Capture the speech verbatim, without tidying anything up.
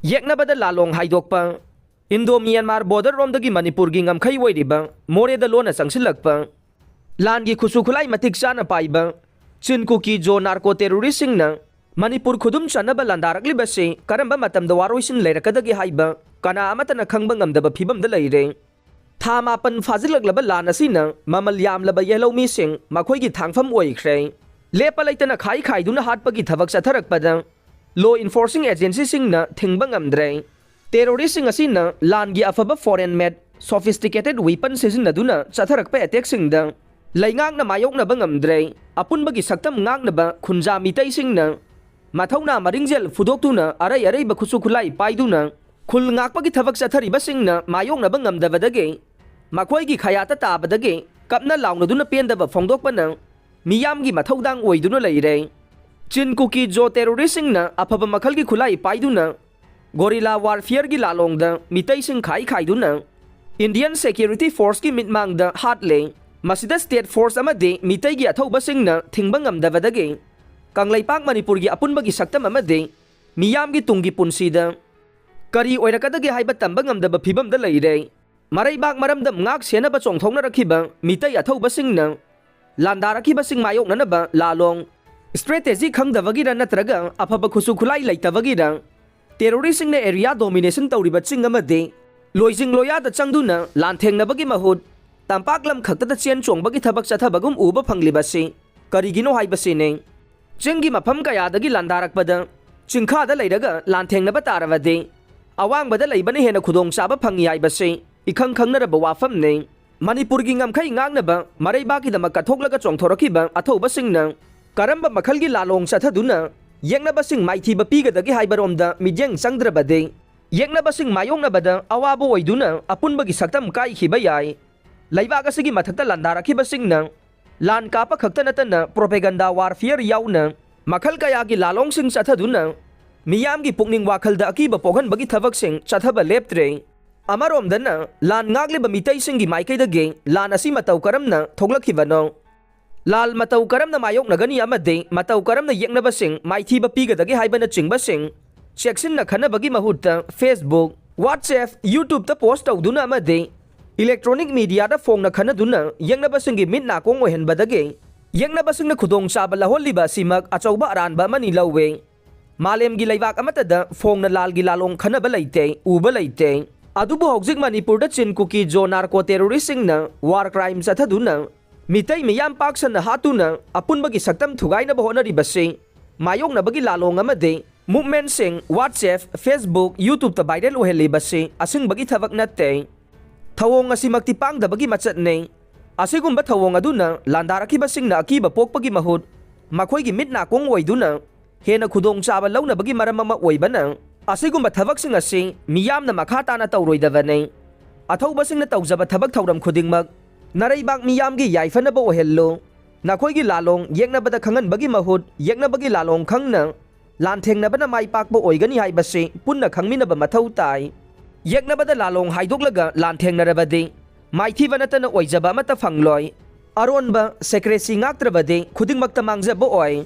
ꯌꯦꯛꯅꯕꯗ ꯂꯥꯂꯣꯡ ꯍꯥꯏꯗꯣꯛꯄ, Indo Myanmar border ꯔꯣꯝꯗꯒꯤ ꯃꯅꯤꯄꯨꯔꯒꯤ ꯉꯝꯈꯩ ꯑꯣꯏꯔꯤꯕ ꯃꯣꯔꯦꯗ ꯂꯣꯟꯅ ꯆꯪꯁꯤꯜꯂꯛꯄ, ꯂꯥꯟꯒꯤ ꯈꯨꯠꯁꯨ ꯈꯨꯠꯂꯥꯏ ꯃꯇꯤꯛ ꯆꯥꯅ ꯄꯥꯏꯕ ꯆꯤꯟ ꯀꯨꯀꯤ ꯖꯣ ꯅꯥꯔꯀꯣ ꯇꯦꯔꯣꯔꯤꯁꯁꯤꯡꯅ ꯃꯅꯤꯄꯨꯔ ꯈꯨꯗꯨꯝ ꯆꯟꯅꯕ ꯂꯥꯟꯗꯥꯔꯛꯂꯤꯕꯁꯤ ꯀꯔꯝꯕ ꯃꯇꯝꯗ ꯋꯥꯔꯣꯏꯁꯤꯟ ꯂꯩꯔꯛꯀꯗꯒꯦ ꯍꯥꯏꯕ ꯀꯅꯥ ꯑꯃꯠꯇꯅ ꯈꯪꯕ ꯉꯝꯗꯕ ꯐꯤꯕꯝꯗ ꯂꯩꯔꯦ꯫ ꯊꯥ ꯃꯥꯄꯟ ꯐꯥꯖꯤꯜꯂꯛꯂꯕ ꯂꯥꯟ ꯑꯁꯤꯅ ꯃꯃꯜ ꯌꯥꯝꯂꯕ ꯌꯦꯜꯍꯧꯃꯤꯁꯤꯡ ꯃꯈꯣꯏꯒꯤ ꯊꯥꯡꯐꯝ ꯑꯣꯏꯈ꯭ꯔꯦ꯫ ꯂꯦꯞꯄ ꯂꯩꯇꯅ ꯈꯥꯏ ꯈꯥꯏꯗꯨꯅ ꯍꯥꯠꯄꯒꯤ ꯊꯕꯛ ꯆꯠꯊꯔꯛꯄꯗ law enforcing agencyꯁꯤꯡꯅ ꯊꯤꯡꯕ ꯉꯝꯗ꯭ꯔꯦ꯫ ꯇꯦꯔꯣꯔꯤꯁꯁꯤꯡ ꯑꯁꯤꯅ ꯂꯥꯟꯒꯤ ꯑꯐꯕ foreign made sophisticated weapon ꯁꯤꯖꯤꯟꯅꯗꯨꯅ ꯆꯠꯊꯔꯛꯄ ꯑꯦꯇꯦꯛꯁꯤꯡꯗ ꯂꯩꯉꯥꯛꯅ ꯃꯥꯌꯣꯛꯅꯕ ꯉꯝꯗ꯭ꯔꯦ꯫ ꯑꯄꯨꯟꯕꯒꯤ ꯁꯛꯇꯝ ꯉꯥꯛꯅꯕ ꯈꯨꯟꯖꯥ ꯃꯤꯇꯩꯁꯤꯡꯅ ꯃꯊꯧꯅꯥ ꯃꯔꯤꯡꯖꯦꯜ ꯐꯨꯗꯣꯛꯇꯨꯅ ꯑꯔꯩ ꯑꯔꯩꯕ ꯈꯨꯠꯁꯨ ꯈꯨꯠꯂꯥꯏ ꯄꯥꯏꯗꯨꯅ ꯈꯨꯜ ꯉꯥꯛꯄꯒꯤ ꯊꯕꯛ ꯆꯠꯊꯔꯤꯕꯁꯤꯡꯅ ꯃꯥꯌꯣꯛꯅꯕ ꯉꯝꯗꯕꯗꯒꯤ ꯃꯈꯣꯏꯒꯤ ꯈꯌꯥꯠꯇ ꯇꯥꯕꯗꯒꯤ ꯀꯞꯅ ꯂꯥꯎꯅꯗꯨꯅ ꯄꯦꯟꯗꯕ ꯐꯣꯡꯗꯣꯛꯄꯅ ꯃꯤꯌꯥꯝꯒꯤ ꯃꯊꯧꯗꯥꯡ ꯑꯣꯏꯗꯨꯅ ꯂꯩꯔꯦ꯫ ꯆꯤꯟ ꯀꯨꯀꯤ ꯖꯣ ꯇꯦꯔꯣꯔꯤꯁꯁꯤꯡꯅ ꯑꯐꯕ ꯃꯈꯜꯒꯤ ꯈꯨꯠꯂꯥꯏ ꯄꯥꯏꯗꯨꯅ ꯒꯣꯔꯤꯂꯥ ꯋꯥꯔꯐꯤꯌꯔꯒꯤ ꯂꯥꯂꯣꯡꯗ ꯃꯤꯇꯩꯁꯤꯡ ꯈꯥꯏ ꯈꯥꯏꯗꯨꯅ ꯏꯟꯗꯤꯌꯟ ꯁꯦꯀ꯭ꯌꯨꯔꯤꯇꯤ ꯐꯣꯔꯁꯀꯤ ꯃꯤꯠꯃꯥꯡꯗ ꯍꯥꯠꯂꯦ꯫ ꯃꯁꯤꯗ ꯁ꯭ꯇꯦꯠ ꯐꯣꯔꯁ ꯑꯃꯗꯤ ꯃꯤꯇꯩꯒꯤ ꯑꯊꯧꯕꯁꯤꯡꯅ ꯊꯤꯡꯕ ꯉꯝꯗꯕꯗꯒꯤ ꯀꯪꯂꯩꯄꯥꯛ ꯃꯅꯤꯄꯨꯔꯒꯤ ꯑꯄꯨꯟꯕꯒꯤ ꯁꯛꯇꯝ ꯑꯃꯗꯤ ꯃꯤꯌꯥꯝꯒꯤ ꯇꯨꯡꯒꯤ ꯄꯨꯟꯁꯤꯗ ꯀꯔꯤ ꯑꯣꯏꯔꯛꯀꯗꯒꯦ ꯍꯥꯏꯕ ꯇꯝꯕ ꯉꯝꯗꯕ ꯐꯤꯕꯝꯗ ꯂꯩꯔꯦ꯫ ꯃꯔꯩꯕꯥꯛ ꯃꯔꯝꯗꯝ ꯉꯥꯛ ꯁꯦꯟꯅꯕ ꯆꯣꯡꯊꯣꯛꯅꯔꯛꯈꯤꯕ ꯃꯤꯇꯩ ꯑꯊꯧꯕꯁꯤꯡꯅ ꯂꯥꯟꯗꯥꯔꯛꯈꯤꯕꯁꯤꯡ ꯃꯥꯌꯣꯛꯅꯅꯕ ꯂꯥꯂꯣꯡ ꯁ꯭ꯇ꯭ꯔꯦꯇꯦꯖꯤ ꯈꯪꯗꯕꯒꯤꯔ ꯅꯠꯇ꯭ꯔꯒ ꯑꯐꯕ ꯈꯨꯠꯁꯨ ꯈꯨꯠꯂꯥꯏ ꯂꯩꯇꯕꯒꯤꯔ ꯇꯦꯔꯣꯔꯤꯁꯁꯤꯡꯅ ꯑꯦꯔꯤꯌꯥ ꯗꯣꯃꯤꯅꯦꯁꯟ ꯇꯧꯔꯤꯕ ꯆꯤꯡ ꯑꯃꯗꯤ ꯂꯣꯏꯖꯤꯡ ꯂꯣꯌꯥꯗ ꯆꯪꯗꯨꯅ ꯂꯥꯟꯊꯦꯡꯅꯕꯒꯤ ꯃꯍꯨꯠ ꯇꯝꯄꯥꯛ ꯂꯝ ꯈꯛꯇꯗ ꯆꯦꯟ ꯆꯣꯡꯕꯒꯤ ꯊꯕꯛ ꯆꯠꯊꯕꯒꯨꯝ ꯎꯕ ꯐꯪꯂꯤꯕꯁꯤ ꯀꯔꯤꯒꯤꯅꯣ ꯍꯥꯏꯕꯁꯤꯅꯤ꯫ ꯆꯤꯡꯒꯤ ꯃꯐꯝ ꯀꯌꯥꯗꯒꯤ ꯂꯥꯟꯗꯥꯔꯛꯄꯗ ꯆꯤꯡꯈꯥꯗ ꯂꯩꯔꯒ ꯂꯥꯟꯊꯦꯡꯅꯕ ꯇꯥꯔꯕꯗꯤ ꯑꯋꯥꯡꯕꯗ ꯂꯩꯕꯅ ꯍꯦꯟꯅ ꯈꯨꯗꯣꯡꯆꯥꯕ ꯐꯪꯏ ꯍꯥꯏꯕꯁꯤ ꯏꯈꯪ ꯈꯪꯅꯔꯕ ꯋꯥꯐꯝꯅꯤ꯫ ꯃꯅꯤꯄꯨꯔꯒꯤ ꯉꯝꯈꯩ ꯉꯥꯛꯅꯕ ꯃꯔꯩꯕꯥꯛꯀꯤꯗꯃꯛ ꯀꯠꯊꯣꯛꯂꯒ ꯆꯣꯡꯊꯣꯔꯛꯈꯤꯕ ꯑꯊꯧꯕꯁꯤꯡꯅ ꯀꯔꯝꯕ ꯃꯈꯜꯒꯤ ꯂꯥꯂꯣꯡ ꯆꯠꯊꯗꯨꯅ ꯌꯦꯛꯅꯕꯁꯤꯡ ꯃꯥꯏꯊꯤꯕ ꯄꯤꯒꯗꯒꯦ ꯍꯥꯏꯕꯔꯣꯝꯗ ꯃꯤꯠꯌꯦꯡ ꯆꯪꯗ꯭ꯔꯕꯗꯤ ꯌꯦꯛꯅꯕꯁꯤꯡ ꯃꯥꯌꯣꯛꯅꯕꯗ ꯑꯋꯥꯕ ꯑꯣꯏꯗꯨꯅ ꯑꯄꯨꯟꯕꯒꯤ ꯁꯛꯇꯝ ꯀꯥꯏꯈꯤꯕ ꯌꯥꯏ꯫ ꯂꯩꯕꯥꯛ ꯑꯁꯤꯒꯤ ꯃꯊꯛꯇ ꯂꯥꯟꯗꯥꯔꯛꯈꯤꯕꯁꯤꯡꯅ ꯂꯥꯟ ꯀꯥꯞꯄ ꯈꯛꯇ ꯅꯠꯇꯅ propaganda warfare ꯌꯥꯎꯅ ꯃꯈꯜ ꯀꯌꯥꯒꯤ ꯂꯥꯂꯣꯡꯁꯤꯡ ꯆꯠꯊꯗꯨꯅ ꯃꯤꯌꯥꯝꯒꯤ ꯄꯨꯛꯅꯤꯡ ꯋꯥꯈꯜꯗ ꯑꯀꯤꯕ ꯄꯣꯛꯍꯟꯕꯒꯤ ꯊꯕꯛꯁꯤꯡ ꯆꯠꯊꯕ ꯂꯦꯞꯇ꯭ꯔꯦ꯫ ꯑꯃꯔꯣꯝꯗꯅ ꯂꯥꯟ ꯉꯥꯛꯂꯤꯕ ꯃꯤꯇꯩꯁꯤꯡꯒꯤ ꯃꯥꯏꯀꯩꯗꯒꯤ ꯂꯥꯟ ꯑꯁꯤ ꯃꯇꯧ ꯀꯔꯝꯅ ꯊꯣꯛꯂꯛꯈꯤꯕꯅꯣ, ꯂꯥꯜ ꯃꯇꯧ ꯀꯔꯝꯅ ꯃꯥꯌꯣꯛꯅꯒꯅꯤ ꯑꯃꯗꯤ ꯃꯇꯧ ꯀꯔꯝꯅ ꯌꯦꯛꯅꯕꯁꯤꯡ ꯃꯥꯏꯊꯤꯕ ꯄꯤꯒꯗꯒꯦ ꯍꯥꯏꯕꯅꯆꯤꯡꯕꯁꯤꯡ ꯆꯦꯛꯁꯤꯟꯅ ꯈꯟꯅꯕꯒꯤ ꯃꯍꯨꯠꯇ Facebook, WhatsApp, YouTube-ꯇ post ꯇꯧꯗꯨꯅ ꯑꯃꯗꯤ electronic media-ꯗ ꯐꯣꯡꯅ ꯈꯟꯅꯗꯨꯅ ꯌꯦꯛꯅꯕꯁꯤꯡꯒꯤ ꯃꯤꯠ ꯅꯥꯀꯣꯡ ꯑꯣꯏꯍꯟꯕꯗꯒꯤ ꯌꯦꯛꯅꯕꯁꯤꯡꯅ ꯈꯨꯗꯣꯡꯆꯥꯕ ꯂꯧꯍꯜꯂꯤꯕ ꯑꯁꯤꯃꯛ ꯑꯆꯧꯕ ꯑꯔꯥꯟꯕ ꯑꯃꯅꯤ ꯂꯧꯋꯦ꯫ ꯃꯥꯂꯦꯝꯒꯤ ꯂꯩꯕꯥꯛ ꯑꯃꯠꯇꯗ ꯐꯣꯡꯅ ꯂꯥꯜꯒꯤ ꯂꯥꯂꯣꯡ ꯈꯟꯅꯕ ꯂꯩꯇꯦ, ꯎꯕ ꯂꯩꯇꯦ꯫ ꯑꯗꯨꯕꯨ ꯍꯧꯖꯤꯛ ꯃꯅꯤꯄꯨꯔꯗ ꯆꯤꯟ ꯀꯨꯀꯤ ꯖꯣ narco terrorist-ꯁꯤꯡꯅ war crime ꯆꯠꯊꯗꯨꯅ ꯃꯤꯇꯩ ꯃꯤꯌꯥꯝ ꯄꯥꯛ ꯁꯟꯅ ꯍꯥꯠꯇꯨꯅ ꯑꯄꯨꯟꯕꯒꯤ ꯁꯛꯇꯝ ꯊꯨꯒꯥꯏꯅꯕ ꯍꯣꯠꯅꯔꯤꯕꯁꯤ ꯃꯥꯌꯣꯛꯅꯕꯒꯤ ꯂꯥꯂꯣꯡ ꯑꯃꯗꯤ movement-ꯁꯤꯡ WhatsApp, Facebook, YouTube-ꯇ viral ꯑꯣꯏꯍꯜꯂꯤꯕꯁꯤ ꯑꯁꯤꯡꯕꯒꯤ ꯊꯕꯛ ꯅꯠꯇꯦ꯫ ꯊꯧꯑꯣꯡ ꯑꯁꯤꯃꯛꯇꯤ ꯄꯥꯡꯗꯕꯒꯤ ꯃꯆꯠꯅꯤ꯫ ꯑꯁꯤꯒꯨꯝꯕ ꯊꯧꯑꯣꯡ ꯑꯗꯨꯅ ꯂꯥꯟꯗꯥꯔꯛꯈꯤꯕꯁꯤꯡꯅ ꯑꯀꯤꯕ ꯄꯣꯛꯄꯒꯤ ꯃꯍꯨꯠ ꯃꯈꯣꯏꯒꯤ ꯃꯤꯠ ꯅꯥꯀꯣꯡ ꯑꯣꯏꯗꯨꯅ ꯍꯦꯟꯅ ꯈꯨꯗꯣꯡꯆꯥꯕ ꯂꯧꯅꯕꯒꯤ ꯃꯔꯝ ꯑꯃ ꯑꯣꯏꯕꯅ, ꯑꯁꯤꯒꯨꯝꯕ ꯊꯕꯛꯁꯤꯡ ꯑꯁꯤ ꯃꯤꯌꯥꯝꯅ ꯃꯈꯥ ꯇꯥꯅ ꯇꯧꯔꯣꯏꯗꯕꯅꯤ꯫ ꯑꯊꯧꯕꯁꯤꯡꯅ ꯇꯧꯖꯕ ꯊꯕꯛ ꯊꯧꯔꯝ ꯈꯨꯗꯤꯡꯃꯛ ꯅꯔꯩꯕꯥꯛ ꯃꯤꯌꯥꯝꯒꯤ ꯌꯥꯏꯐꯅꯕ ꯑꯣꯏꯍꯜꯂꯨ꯫ ꯅꯈꯣꯏꯒꯤ ꯂꯥꯂꯣꯡ ꯌꯦꯛꯅꯕꯗ ꯈꯪꯍꯟꯕꯒꯤ ꯃꯍꯨꯠ ꯌꯦꯛꯅꯕꯒꯤ ꯂꯥꯂꯣꯡ ꯈꯪꯅ ꯂꯥꯟꯊꯦꯡꯅꯕꯅ ꯃꯥꯏ ꯄꯥꯛꯄ ꯑꯣꯏꯒꯅꯤ ꯍꯥꯏꯕꯁꯤ ꯄꯨꯟꯅ ꯈꯪꯃꯤꯟꯅꯕ ꯃꯊꯧ ꯇꯥꯏ꯫ ꯌꯦꯛꯅꯕꯗ ꯂꯥꯂꯣꯡ ꯍꯥꯏꯗꯣꯛꯂꯒ ꯂꯥꯟꯊꯦꯡꯅꯔꯕꯗꯤ ꯃꯥꯏꯊꯤꯕ ꯅꯠꯇꯅ ꯑꯣꯏꯖꯕ ꯑꯃꯠꯇ ꯐꯪꯂꯣꯏ꯫ ꯑꯔꯣꯟꯕ secrecy ꯉꯥꯛꯇ꯭ꯔꯕꯗꯤ ꯈꯨꯗꯤꯡꯃꯛꯇ ꯃꯥꯡꯖꯕ ꯑꯣꯏ꯫